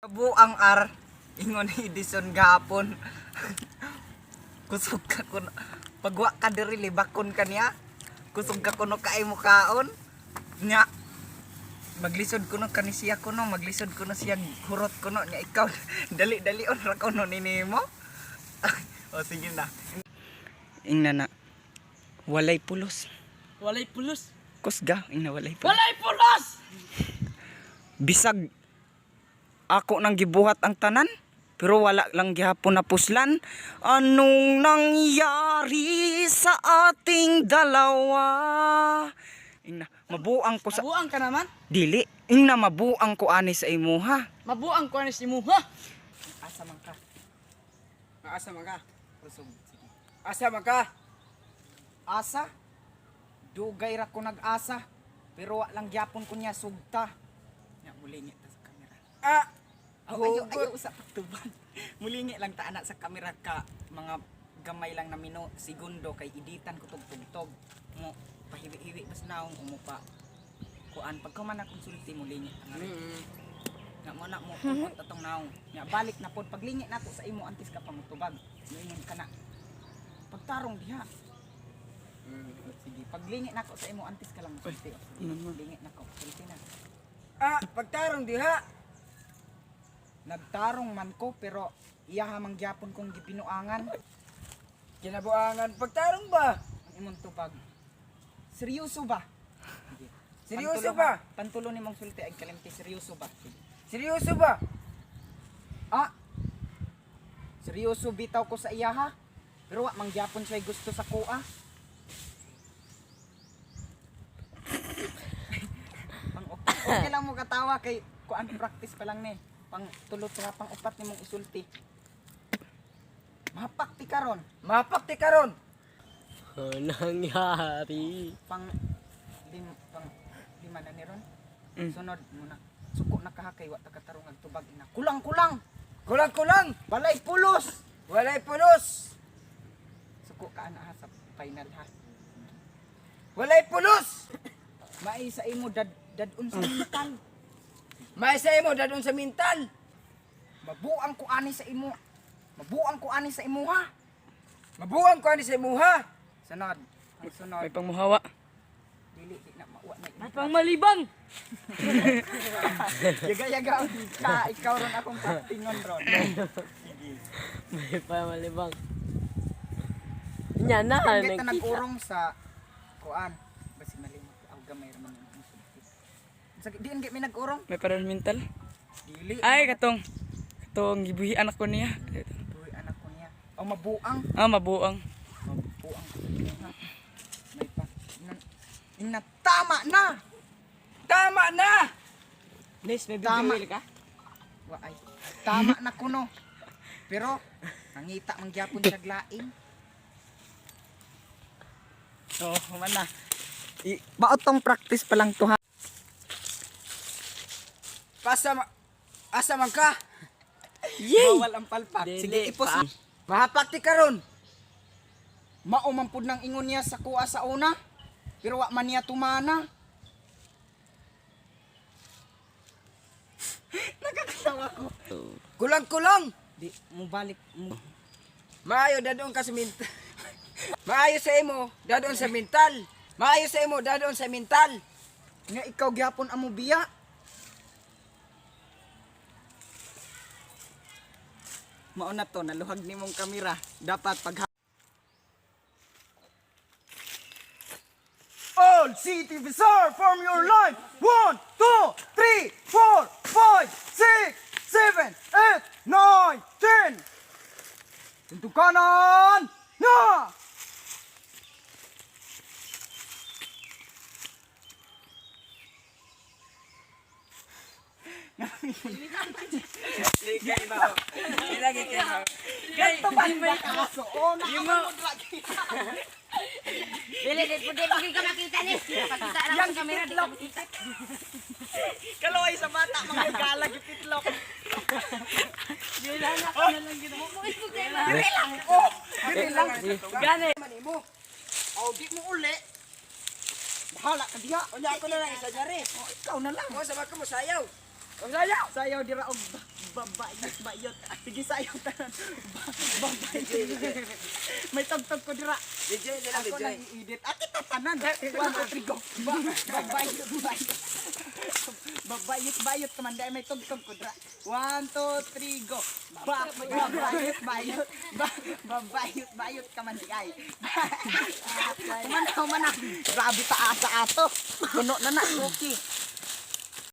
Buang ar ingon ni Edison gahapon. Kusog ka kuno. Pagwa ka diri, libakon ka niya. Kusog ka kuno kay mo kaon. Nya maglisod kuno kani siya kuno, maglisod kuno siya hurot kuno nya ikaw dali dali on ra kuno ni nimo. O sige na. Ingna na. Walay pulos. Walay pulos. Kusga, ingna walay pulos. Walay pulos! Bisag ako nang gibuhat ang tanan pero wala lang gihapon na puslan. Anong nangyari sa ating dalawa? Ingna mabuang ko sa Mabuang ka naman. Dili, ingna mabuang ko ani sa imuha. Mabuang ko ani si imuha. Asa man ka? Asa man ka? Kusog, sige. Asa man ka? Asa, dugay ra ko nag-asa pero wa lang gyapon ko niya sugta. Nya mulingi ta sa kamera. Ah, Oh, ayo, Hugot. ayo sa pagtubag. Mulingi lang ta anak sa kamera ka mga gamay lang na mino segundo kay iditan ko tugtugtog mo pahiwi-hiwi bas naong umo pa kuan pagka man akong sulti mulingi ta nga rin. Nga mo na mo tugtog atong naong nga balik na pod paglingi nako sa imo antes ka pa motubag, moingon ka na pagtarong diha. Sige, paglingi nako sa imo antes ka lang mosulti. Lingi nako, sulti na. Ah, pagtarong diha. Nagtarong man ko pero iya hamang gyapon kong gipinuangan. Kinabuangan pagtarong ba? Ang imong tubag. Seryoso ba? Sige. Seryoso Pantulo ba? Pantulo ni mong sulti ay kalimti, seryoso ba? Sige. Seryoso ba? Ah. Seryoso bitaw ko sa iya ha. Pero wa mang gyapon siya gusto sa kuha. Pang okay, okay lang mo katawa kay kuan, practice pa lang ni. Pang tulo tra pang upat nimong isulti. Mahapak ti karon. Mapak ti karon. Nangyari. Pang lima na ni ron. Sunod muna. Suko na kaha kay wa ta katarong ag tubag ina. Kulang kulang. Kulang-kulang. Balay pulos. Walay pulos. Suko ka ana ha sa final ha. Walay pulos. Maay sa imo dad dadun sa mental. May sa imo dadon sa mental. Mabuang ko ani sa imo. Mabuang ko ani sa imo ha. Mabuang ko ani sa imuha. Sunod. Ang sunod. May pangmuhawa. Dili di na mauwa na. May pangmalibang. Yaga yaga ka ikaw ron akong pagtingon ron. Sige. May pangmalibang. Nya na, Hindi ta nagkita. nag-urong sa kuan. Basi malimot aw gamay ra man yung sulti. Sa diin gid may nag-urong. May parang mental. Dili. Ay, katong katong gibuhi anak ko niya. Buhi anak ko niya. Aw mabuang. Ah, mabuang. Mabuang ko sa inyo, ha. May pa. Ina, tama na. Tama na. Nis, may Tama. bibigil ka? Wa ay. Tama na kuno. Pero nangita man gyapon siya lain. So, human na. I, mao tong practice pa lang to ha. Pasa ma Asa man ka? Yay! Bawal ang palpak. Dili Sige, ipos. pa. Mahapak ti karon. Mao man pud nang ingon niya sa kuha sa una. Pero wa man niya tumana. Nakakatawa ko. Kulang-kulang. Di mo balik mo. Maayo dadon ka sa mental. Maayo sa imo dadon sa mental. Maayo sa imo dadon sa mental. Nga ikaw gyapon amo biya. Mao na to, naluhag nimong kamera. Dapat pag All city bizarre form your line. 1, 2, 3, 4, 5, 6, 7, 8, 9, 10. Tentu kanan. Na! Ganto ba ba kaso? Oh, na Dili, di, di, di ka makita ni. Pagkita lang Yang sa kamera, di ka itlog. makita. Kaloy sa bata mga gala gipitlok. Dili lang oh. Dili lang. Gani. Manimo. Oh, di mo uli. Bahala ka diha. Unya ako na lang isa jare. Oh, ikaw na lang. Mo sa ka mo sayaw. Sayaw. Sayaw dira og babayot bayot. Sige sayaw tanan. Babayot. May tugtog ko dira. DJ na lang, Ako DJ. nang i-edit. Ate tatanan. 1, 2, 3, go. Babayot bayot. Babayot bayot ka man dahil may tugtog ko dira. 1, 2, 3, go. Babayot bayot. Babayot bayot ka man di ay. Humana, humana. Grabe ta asa ato. Puno na na, cookie.